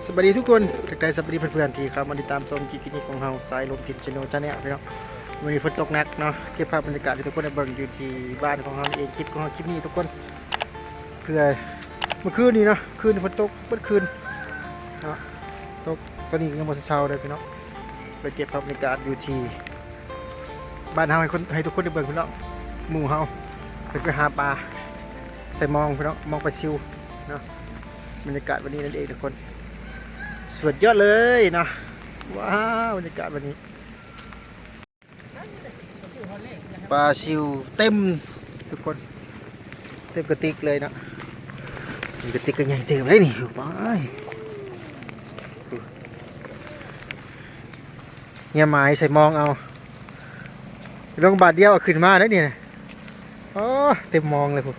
ສະບາຍດີທຸກຄົນ ທັກທາຍສະບາຍດີເພື່ອນໆ ທີ່ເຂົ້າມາຕິດຕາມຊົມຄລິບຂອງເຮົາ ສາຍລົມຖິ່ນເຊນແນວ ແຊນແນວ ພີ່ນ້ອງ. ມື້ນີ້ຝົນຕົກໜັກເນາະ ເກັບພາບບັນຍາກາດໃຫ້ທຸກຄົນໄດ້ເບິ່ງຢູ່ທີ່ບ້ານຂອງເຮົານີ້ເອງ. ຄລິບຂອງເຮົາຄລິບນີ້ທຸກຄົນ ເພື່ອ ເມື່ອຄືນນີ້ເນາະ ຄືນນີ້ຝົນຕົກເບິດຄືນເນາະ ຕົກ ຕອນນີ້ຍັງບໍ່ທັນເຊົາເດີພີ່ນ້ອງ. ໄປເກັບພາບບັນຍາກາດຢູ່ທີ່ບ້ານເຮົາ ໃຫ້ຄົນ ໃຫ້ທຸກຄົນໄດ້ເບິ່ງພີ່ນ້ອງ. ໝູ່ເຮົາເພິ່ນໄປຫາປາໃສ່ມອງພີ່ນ້ອງ ມອງປາຊິວເນາະ. ບັນຍາກາດວັນນີ້ນັ້ນເອງທຸກຄົນ ສຸດຍອດເລີຍເນາະ. ວ້າວ ບັນຍາກາດວັນນີ້ ປາຊິວເຕັມທຸກຄົນ ເຕັມກະຕິກເລີຍເນາະ. ກະຕິກກໍໃຫຍ່ເຕີບເລີຍນີ້ ໄປ ເຫື່ອໝາຍໃສ່ມອງເອົາ ລົງບາດດຽວເອົາຂຶ້ນມາໄດ້ນີ້ນະ. ອໍ ເຕັມມອງເລີຍພຸ້ນ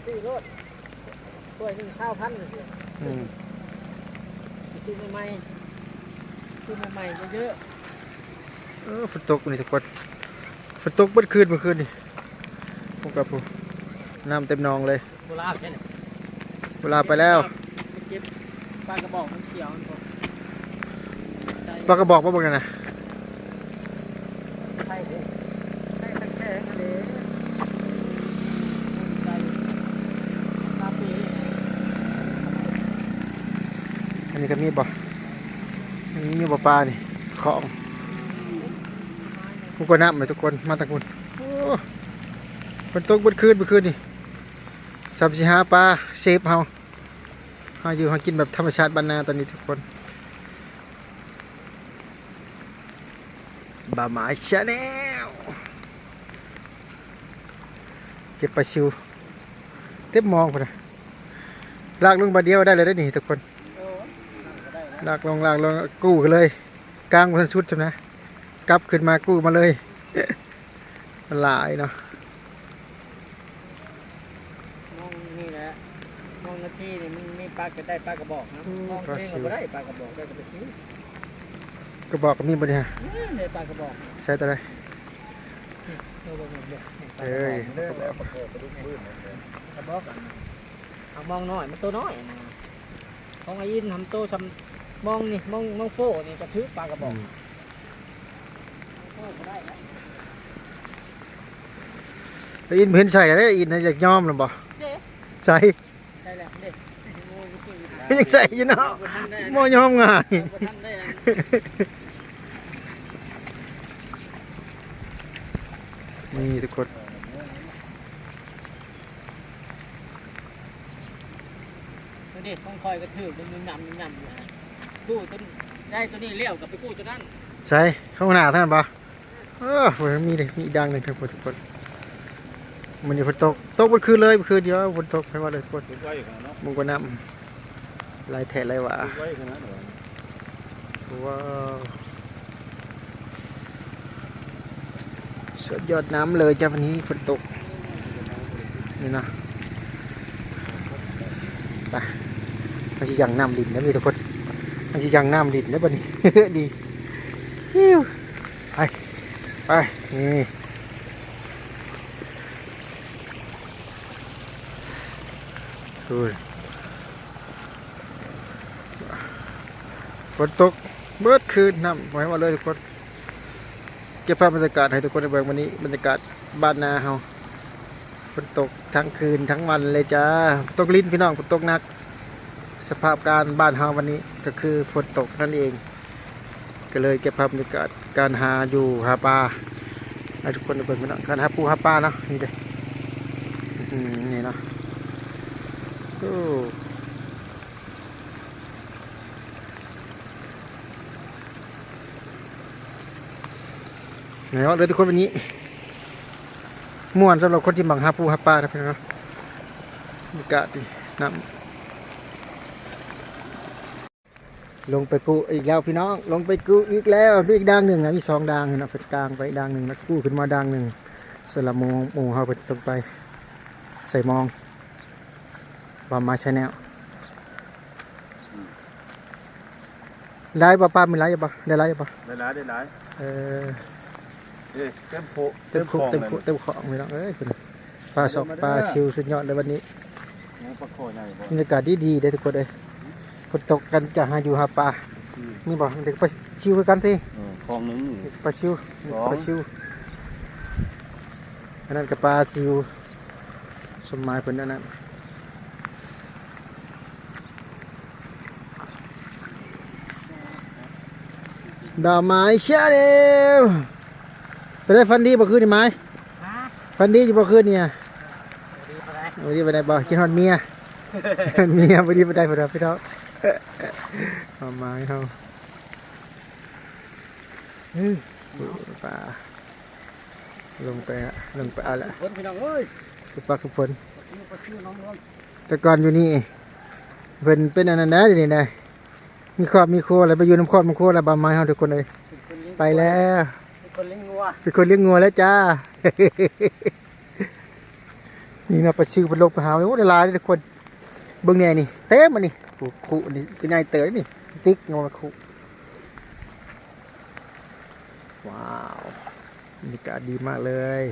ຊື້ໂລດ ຖ້ວຍໜຶ່ງຊາວພັນ ອືມ ໄປຊື້ໃໝ່ໆ ຊື້ໃໝ່ໆ ເຢີະໆ. ເອີ ຝົນຕົກນີ້ທຸກຄົນ ຝົນຕົກເບິດຄືນເມື່ອຄືນນີ້ ພວກກັບຜູ້ ນ້ຳເຕັມໜອງເລີຍ. ໂບລາໄປແລ້ວ ໂບລາໄປແລ້ວ ໄປເກັບປາກະບອກ ມັນສຽວມັນບໍ່ໃສ່ ປາກະບອກບໍ່ເບິ່ງຫັ້ນນະ ໃສ່ເດ້ ໃສ່ຕະແຄງຫັ້ນເດ້ ໃສ່ຕາປີ. ອັນນີ້ກໍມີບໍ່ ມີຢູ່ບໍ່ປານີ້ ຂອງ ຜູ້ກໍນ້ຳແມ່ນທຸກຄົນ ມາທາງພຸ້ນ. ໂອ້ ຝົນຕົກເບິດຄືນເມື່ອຄືນນີ້ ສ່ຳຊິຫາປາເຊບເຮົາ ຫາຢູ່ຫາກິນແບບທຳມະຊາດບ້ານນາຕອນນີ້ທຸກຄົນ. ບ່າວໝາຍ Channel ເກັບປາຊິວເຕັມມອງພຸ້ນນະ ລາກລົງບາດດຽວໄດ້ເລີຍເດ້ນີ້ທຸກຄົນ. ລາກລົງ ລາກລົງ ກູ້ກັນເລີຍ ກາງບໍ່ທັນສຸດຊ້ຳນະ ກັບຂຶ້ນມາກູ້ມາເລີຍ ມັນຫຼາຍເນາະ. ມອງນີ້ແຫຼະ ມອງນາທີນີ້ມັນມີປາກະໄດ້ປາກະບອກນະ ໂອ້ ມອງເອງກໍບໍ່ໄດ້ປາກະບອກ ໄດ້ແຕ່ປາຊິວ ກະບອກກໍມີບໍ່ນີ້ຮະ ນີ້ເດ້ປາກະບອກ ໃສ່ຕົວໃດ ນີ້ ເບິ່ງໆ ເບິ່ງ ເອີຍ ປາກະບອກ ກະບອກ ເອົາມອງນ້ອຍ ມັນໂຕນ້ອຍນະ ຂອງອ້າຍອິນຫັ້ນໂຕສ່ຳມອງນີ້ ມອງ ມອງໂປ້ນີ້ກະຖືກປາກະບອກ ອືມ ໂອ້ ບໍ່ໄດ້ນະ ອ້າຍອິນບໍ່ເຫັນໃສ່ແລ້ວເດ້ ອ້າຍອິນຢາກຍອມແລ້ວບໍ່ ເດ້ ໃສ່ ໃສ່ແລ້ວເດ້ ຍັງໃສ່ຢູ່ເນາະ ບໍ່ຍອມງ່າຍ ບໍ່ທັນໄດ້ ນີ້ທຸກຄົນ ເດ້ ຂອງຂ້ອຍກໍຖືກ ມັນຍຳໆຢູ່ຫັ້ນ ກູ້ຕົວ ໄດ້ຕົວນີ້ແລ້ວກໍໄປກູ້ຕົວນັ້ນ ໃສ່ ຂ້າງໜ້າເທົ່ານັ້ນບໍ່? ເອີ ມີເດ້ ມີອີກດ່າງໜຶ່ງທຸກຄົນ ທຸກຄົນ ມື້ນີ້ຝົນຕົກ ຕົກເບິດຄືນເລີຍ ເມື່ອຄືນດຽວຝົນຕົກ ໃຜວ່າເລີຍທຸກຄົນ ມັນກໍນ້ຳ ຫຼາຍແທ້ຫຼາຍວ່າ ວ້າວ ສຸດຍອດນ້ຳເລີຍຈ້າ ວັນນີ້ຝົນຕົກ ນີ້ນະ ໄປ ມັນຊິຍັງນ້ຳລິນນະ ມີທຸກຄົນ ມັນຊິຍັງນ້ຳລິນນະບັດນີ້ ດີ ໄປ ໄປ ນີ້ ໂອ້ຍ ຝົນຕົກເບິດຄືນ ນ້ຳບໍ່ໃຫ້ວ່າເລີຍທຸກຄົນ ເກັບພາບບັນຍາກາດໃຫ້ທຸກຄົນໄດ້ເບິ່ງ ມື້ນີ້ບັນຍາກາດບ້ານນາເຮົາ ຝົນຕົກທັງຄືນທັງວັນເລີຍຈ້າ ຕົກລິນພີ່ນ້ອງ ຝົນຕົກໜັກ ສະພາບການບ້ານເຮົາວັນນີ້ກໍຄືຝົນຕົກນັ້ນເອງ ກໍເລີຍເກັບພາບບັນຍາກາດການຫາຢູ່ຫາປາໃຫ້ທຸກຄົນໄດ້ເບິ່ງພີ່ນ້ອງ ການຫາປູຫາປາເນາະ ນີ້ເດ້ ອືມ ນີ້ເນາະ ໂອ້ ແມ່ນເລີຍທຸກຄົນ ວັນນີ້ມ່ວນສຳລັບຄົນທີ່ມັກຫາປູຫາປານະພີ່ນ້ອງເນາະ ບັນຍາກາດນີ້ ນ້ຳ ລົງໄປກູ້ອີກແລ້ວພີ່ນ້ອງ ລົງໄປກູ້ອີກແລ້ວ ມີອີກດ່າງໜຶ່ງນະ ມີສອງດ່າງນະ ເພິ່ນກາງໄປດ່າງໜຶ່ງ ແລ້ວກູ້ຂຶ້ນມາດ່າງໜຶ່ງ ສຳລັບໝູ່ ໝູ່ເຮົາເພິ່ນລົງໄປໃສ່ມອງ ບ່າວໝາຍ Channel ອືມ ຫຼາຍບໍ່ ປາມີຫຼາຍບໍ່ ໄດ້ຫຼາຍບໍ່ ໄດ້ຫຼາຍ ໄດ້ຫຼາຍ ເອີ ເອີ ເຕັມໂຄ ເຕັມໂຄ ເຕັມໂຄ ເຕັມຂອງ ເຕັມຂອງພີ່ນ້ອງເອີຍ ປາຊອກປາຊິວສຸດຍອດເລີຍວັນນີ້ ປາຄໍ່ໃຫຍ່ບໍ່? ບັນຍາກາດດີໆເດ້ທຸກຄົນເອີຍ. ຝົນຕົກກັນຈະຫາຢູ່ຫາປາ. ປາຊິວ ມີບໍ່? ເດັກປາຊິວຄືກັນຕິ? ເອີ ຄອງໜຶ່ງ ປາຊິວ ສອງ ປາຊິວ. ອັນນັ້ນກໍປາຊິວ ສົມໝາຍເພິ່ນອັນນັ້ນ. ບ່າວໝາຍ Channel ໄປໄດ້ ຝັນດີບໍ່ຄືນນີ້ໝາຍ? ຮະ? ຝັນດີຢູ່ບໍ່ຄືນນີ້? ບໍ່ດີປານໃດ. ບໍ່ດີປານໃດບໍ່? ຄິດຮອດເມຍ ເມຍບໍ່ດີປານໃດ ພີ່ນ້ອງ ພີ່ນ້ອງ. ບ່າວໝາຍເຮົາ ປາ ລົງໄປ ລົງໄປເອົາລະ ຝົນພີ່ນ້ອງເອີຍ ຄືປາກຄືຝົນ. ປາຊິວ ປາຊິວ ນ້ອງຫຼວງ. ແຕ່ກ່ອນຢູ່ນີ້ເພິ່ນເປັນອັນນັ້ນນະ ດຽວນີ້ນະ ມີຄອບມີຄົວແລ້ວ ໄປຢູ່ນຳຄອບນຳຄົວແລ້ວ ບ່າວໝາຍເຮົາທຸກຄົນເອີຍ. ໄປແລ້ວ ເປັນຄົນລ້ຽງງົວ ເປັນຄົນລ້ຽງງົວແລ້ວຈ້າ. ນີ້ເນາະ ປາຊິວເພິ່ນລົງໄປຫາ ໂອ້ ຫຼາຍໆເດ້ທຸກຄົນ. ເບິ່ງແດ່ນີ້ ເຕັມອັນນີ້ ໂອ້ ຄຸນີ້ກໍໃຫຍ່ເຕີບນີ້ ຕິກຍັງວ່າຄຸ. ວ້າວ ບັນຍາກາດດີມາກເລີຍ.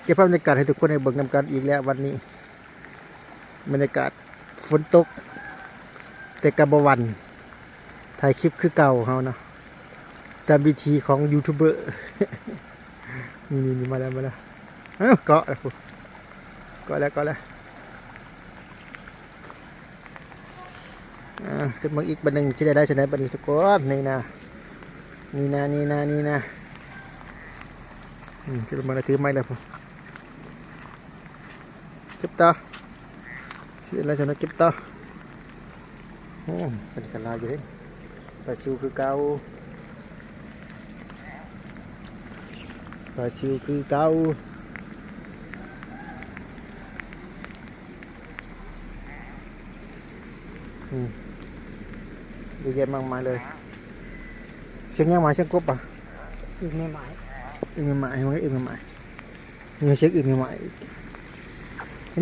ເກັບພາບບັນຍາກາດໃຫ້ທຸກຄົນໄດ້ເບິ່ງນຳກັນອີກແລ້ວວັນນີ້. ບັນຍາກາດຝົນຕົກ ແຕ່ກໍບໍ່ຫວັ່ນ ຖ່າຍຄລິບຄືເກົ່າເຮົາເນາະ ຕາມວິຖີຂອງຢູທູບເບີ. ນີ້ໆໆ ມາແລ້ວ ມາແລ້ວ. ເອີ ເກາະແລ້ວພຸ້ນ ເກາະແລ້ວ ເກາະແລ້ວ. ອ່າ ຂຶ້ນເບິ່ງອີກບັດໜຶ່ງ ຊິໄດ້ຫຼາຍສ່ຳໃດບັດນີ້ທຸກຄົນ. ນີ້ນະ ນີ້ນະ ນີ້ນະ ນີ້ນະ. ອືມ ຂຶ້ນມາແລ້ວ ຖືໄມ້ແລ້ວພຸ້ນ. ເກັບຕໍ່ ຊິໄດ້ຫຼາຍສ່ຳໃດ ເກັບຕໍ່. ໂອ້ ອັນນີ້ກໍຫຼາຍຢູ່ເດ້. ປາຊິວຄືເກົ່າ ປາຊິວຄືເກົ່າ. ອືມ ເຍອະແຍະມາກມາຍເລີຍ. ສຽງຫຍັງໝາຍ? ສຽງກົບບໍ່? ອຶ່ງແມ່ໝາຍ ອຶ່ງແມ່ໝາຍ ອຶ່ງແມ່ໝາຍ. ມີສຽງອຶ່ງແມ່ໝາຍ.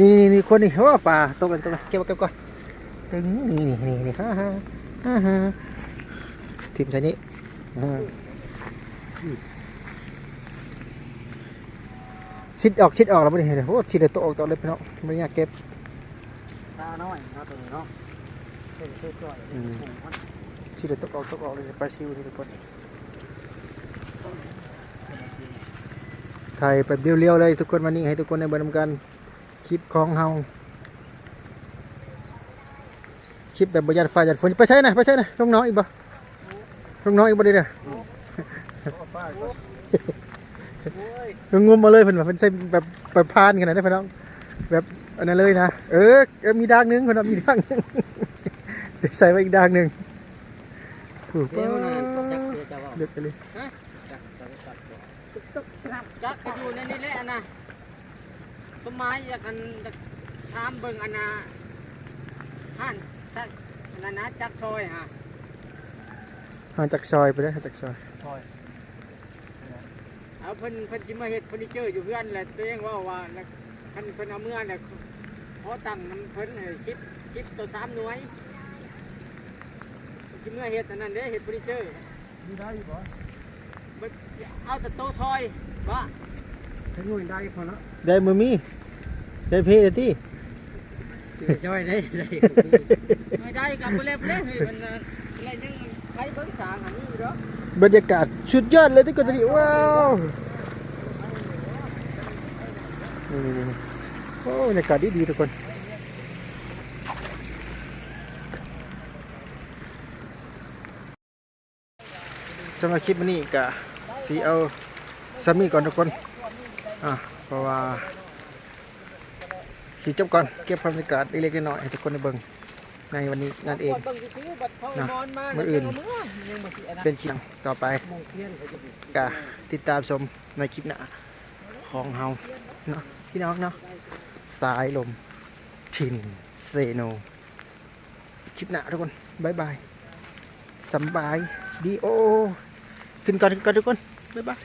ນີ້ໆໆ ຄົນນີ້ ໂອ້ ປາຕົກແລ້ວ ຕົກແລ້ວ ເກັບ ເກັບກ່ອນ. ຕຶງ ນີ້ໆໆ ຮາໆ ຮາໆ ຖິ້ມໃສ່ນີ້. ອືມ ຊິດອອກ ຊິດອອກແລ້ວບັດນີ້. ໂອ້ ຊິດແລ້ວ ຕົກອອກ ຕົກເລີຍພີ່ນ້ອງ ບໍ່ໄດ້ຍາກເກັບ. ປານ້ອຍເນາະ ຕົວນີ້ເນາະ ເປັນເຊກອຍ. ອືມ ຊິດແລ້ວ ຕົກອອກ ຕົກອອກເລີຍ. ປາຊິວນີ້ທຸກຄົນ ຖ່າຍແບບລຽວໆເລີຍທຸກຄົນ. ວັນນີ້ໃຫ້ທຸກຄົນໄດ້ເບິ່ງນຳກັນ ຄລິບຂອງເຮົາ ຄລິບແບບບໍ່ຢ້ານຟ້າຢ້ານຝົນ. ໄປໃສນະ? ໄປໃສນະ? ລົງໜອງອີກບໍ່? ລົງໜອງອີກບໍ່ເດ້? ລົງງຸມເອົາເລີຍເພິ່ນວ່າ. ເພິ່ນໃສ່ແບບປະພານຂະໜາດນັ້ນພີ່ນ້ອງ ແບບອັນນັ້ນເລີຍນະ. ເອີ ເອີ ມີດ່າງໜຶ່ງເພິ່ນວ່າ ມີດ່າງໜຶ່ງ ໄດ້ໃສ່ໄວ້ອີກດ່າງໜຶ່ງ. ໂອ້ໂຫ ເດ້ ເລິກອີ່ຫຼີ. ຮະ? ຈັກກໍຢູ່ໃນນີ້ແຫຼະ ອັນນ່າ. ສົມໝາຍຢາກ ອັນ ຢາກຖາມເບິ່ງ ອັນນ່າ ຮ້ານ ສັກ ອັນນັ້ນນະ ຈັກຊອຍຫາ. ຮ້ານຈັກຊອຍ ໄປເດີ ຮ້ານຈັກຊອຍ. ຊອຍ ເອົາ ເພິ່ນ ເພິ່ນຊິມາເຮັດເຟີນີເຈີຢູ່ເຮືອນແຫຼະ. ຕົວເອງເວົ້າວ່າ ຄັນເພິ່ນເອົາເມືອແລ້ວ ຂໍຕັ້ງນຳເພິ່ນໃຫ້ສິບ ສິບຕໍ່ສາມໜ່ວຍ. ເພິ່ນຊິເມືອເຮັດອັນນັ້ນເດ້ ເຮັດເຟີນີເຈີ. ນີ້ໄດ້ຢູ່ບໍ່? ເອົາແຕ່ໂຕຊອຍບໍ? ເຮັດໜ່ວຍໄດ້ພໍເນາະ. ໄດ້ບໍ່ມີ ໄດ້ເພລະຕິ? ຊອຍໄດ້ ໄດ້ ໜ່ວຍໄດ້ກໍບໍ່ແລບເລີຍ. ເຮີ້ຍ ມັນ ອະໄລຍັງໄປເບິ່ງສາງອັນນີ້ຢູ່ດອກ. ບັນຍາກາດສຸດຍອດເລີຍທຸກຄົນ ຕອນນີ້. ວ້າວ ນີ້ໆໆ ໂອ້ ບັນຍາກາດດີໆ ທຸກຄົນ. ສຳລັບຄລິບມື້ນີ້ກະຊິເອົາສ່ຳນີ້ກ່ອນທຸກຄົນ ອ່າ ເພາະວ່າຊິຈົບກ່ອນ ເກັບພາບບັນຍາກາດເລັກໆນ້ອຍໆໃຫ້ທຸກຄົນໄດ້ເບິ່ງໃນວັນນີ້ນັ້ນເອງເນາະ. ມື້ອື່ນເປັນຄລິບຕໍ່ໄປ ກະຕິດຕາມຊົມໃນຄລິບໜ້າຂອງເຮົາເນາະ ພີ່ນ້ອງເນາະ. ສາຍລົມຖິ່ນເຊໂນ ຄລິບໜ້າທຸກຄົນ ບາຍບາຍ ສຳບາຍດີ. ໂອ້ ຂຶ້ນກ່ອນ ຂຶ້ນກ່ອນທຸກຄົນ ບາຍບາຍ.